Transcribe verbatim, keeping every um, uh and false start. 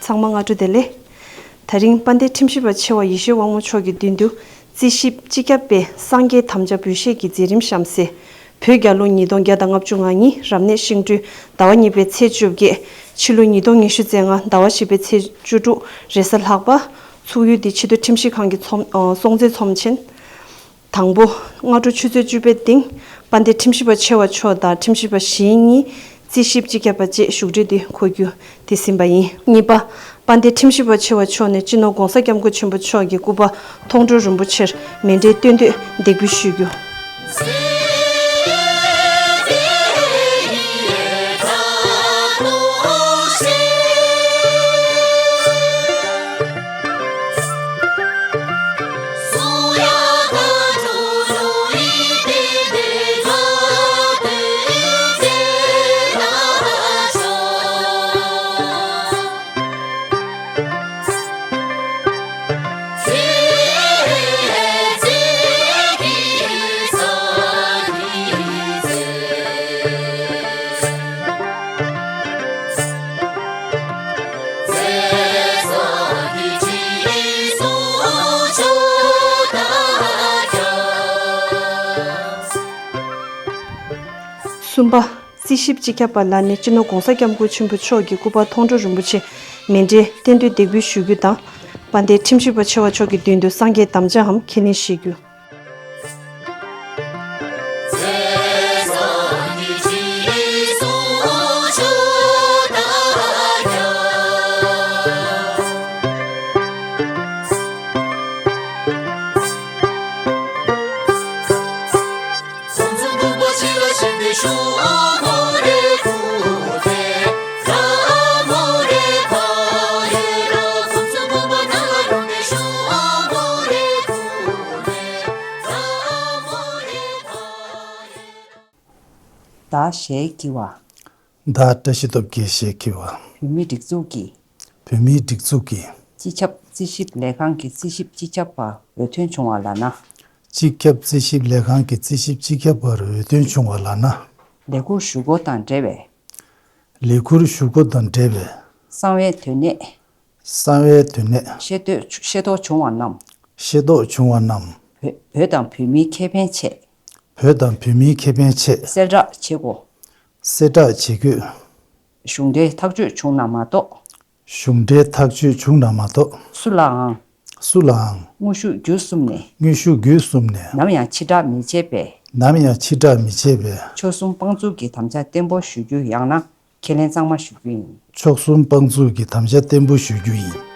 ཚང་མ་སྔ་དྲོ་བདེ་ལེགས། དེ་རིང་དཔལ་ལྡན་ཁྲིམས་ཞིབ་པ་ཆེ་བ་ཡེ་ཤེས་དབང་མོ་མཆོག་གི་མདུན་དུ་རྩིས་ཞིབ་སྤྱི་ཁྱབ་པས་སངས་རྒྱས་དམ་བཅའ་འབུལ་བཞེས་ཀྱི་མཛད་རིམ་བཤམས་སེ། བོད་རྒྱལ་ལོ་ཉིས་སྟོང་བརྒྱ་དང་ལྔ་བཅུ་ང་གཉིས་རབ་གནས་ཤིང་སྦྲུལ་ཟླ་བ་གཉིས་པའི་ཚེས་བཅོ་བརྒྱད། ཕྱི་ལོ་ཉིས་སྟོང་ཉི་ཤུ་རྩ་ལྔ་ཟླ་བ་བཞི་པའི་ཚེས་བཅུ་དྲུག་རེས་གཟའ་ལྷག་པ། ཚུགས་ཡུལ་འདི་ཕྱི་དྲོ་ཁྲིམས་ཞིབ་ཁང་གི་ཚོམས་ཨ་སྲོང་བཙོན་ཚོམས་ཆེན། དང་པོ། སྔ་དྲོ་ཆུ་ཚོད་བཅུ་པའི་སྟེང་། དཔལ་ལྡན་ཁྲིམས་ཞིབ་པ་ཆེ་བ་མཆོག་དང་ཁྲིམས་ཞིབ་པ་གཞན་གཉིས། རྩིས་ཞིབ་སྤྱི་ཁྱབ་པ་བཅས་བཞུགས་གྲལ་དུ་འཁོད་རྒྱུ་དེ་ཟིན་པ་ཡིན། གཉིས་པ། དཔལ་ལྡན་ཁྲིམས་ཞིབ་པ་ཆེ་བ་མཆོག་ནས་སྤྱི་ནོར་༧གོང་ས་༧སྐྱབས་མགོན་ཆེན་པོ་མཆོག་གི་སྐུ་པར་མཐོང་གྲོལ་རིན་པོ་ཆེར་མཎྜལ་རྟེན་མདོས་འདེགས་འབུལ་ཞུ་རྒྱུ། གསུམ་པ། རྩིས་ཞིབ་སྤྱི་ཁྱབ་པ་ལགས་ནས་སྤྱི་ནོར་༧གོང་ས་༧སྐྱབས་མགོན་ཆེན་པོ་མཆོག་གི་སྐུ་པར་མཐོང་གྲོལ་རིན་པོ་ཆེ་མཎྜལ་རྟེན་མདོས་འདེགས་འབུལ་ཞུ་རྒྱུ་དང་། དཔལ་ལྡན་ཁྲིམས་ཞིབ་པ་ཆེ་བ་མཆོག་གི་མདུན་དུ་སངས་རྒྱས་དམ་བཅའམ་ཁས་ལེན་ཞུ་རྒྱུ། བདག་ཞལ་གྱིས་པ། བདག་བཀྲ་ཤིས་སྟོབས་རྒྱལ་ཞལ་གྱིས་པ། བོད་མིའི་སྒྲིག་འཛུགས་ཀྱི། བོད་མིའི་སྒྲིག་འཛུགས་ཀྱི། སྤྱི་ཁྱབ་རྩིས་ཞིབ་ལས་ཁང་གི་རྩིས་ཞིབ་སྤྱི་ཁྱབ་པར་འོས་ཐོན་བྱུང་བ་ལགས་ན། སྤྱི་ཁྱབ་རྩིས་ཞིབ་ལས་ཁང་གི་རྩིས་ཞིབ་སྤྱི་ཁྱབ་པར་འོས་ཐོན་བྱུང་བ་ལགས་ན། ལས་ཁུར་ཞུ་སྒོ་དང་འབྲེལ་བའི། ལས་ཁུར་ཞུ་སྒོ་དང་འབྲེལ་བའི། གསང་བའི་དོན་གནད། གསང་བའི་དོན་གནད། ཤེས་རྟོགས་ཤེས་རྟོགས་བྱུང་བ་རྣམས། ཤེས་རྟོགས་བྱུང་བ་རྣམས། བོད་བོད་དང་བོད་མིའི་ཁེ་ཕན་ཆེད། བོད་དང་བོད་མིའི་ཁེ་ཕན་ཆེད། གསལ་བསྒྲགས་བྱེད་དགོས། གསལ་བསྒྲགས་བྱེད་དགོས། གཞུང་འབྲེལ་ཐག་གཅོད་བྱུང་ན་མ་གཏོགས། གཞུང་འབྲེལ་ཐག་གཅོད་བྱུང་ན་མ་གཏོགས། སུ་ལའང་། སུ་ལའང་། དངོས་ཤུགས་བརྒྱུད་གསུམ་ནས། དངོས་ཤུགས་བརྒྱུད་གསུམ་ནས། ནམ་ཡང་ཕྱིར་བསྒྲགས་མི་བྱེད་པའི། ནམ་ཡང་ཕྱིར་བསྒྲགས་མི་བྱེད་པའི། ཕྱོགས་གསུམ་དཔང་བཙུགས་ཀྱི་དམ་བཅའ་བརྟན་པོ་ཞུ་རྒྱུ་ཡང་ན་ཁས་ལེན་གཙང་མ་ཞུ་རྒྱུ་ཡིན། ཕྱོགས་གསུམ་དཔང་བཙུགས་ཀྱི་དམ་བཅའ་བརྟན་པོ་ཞུ་རྒྱུ་ཡིན།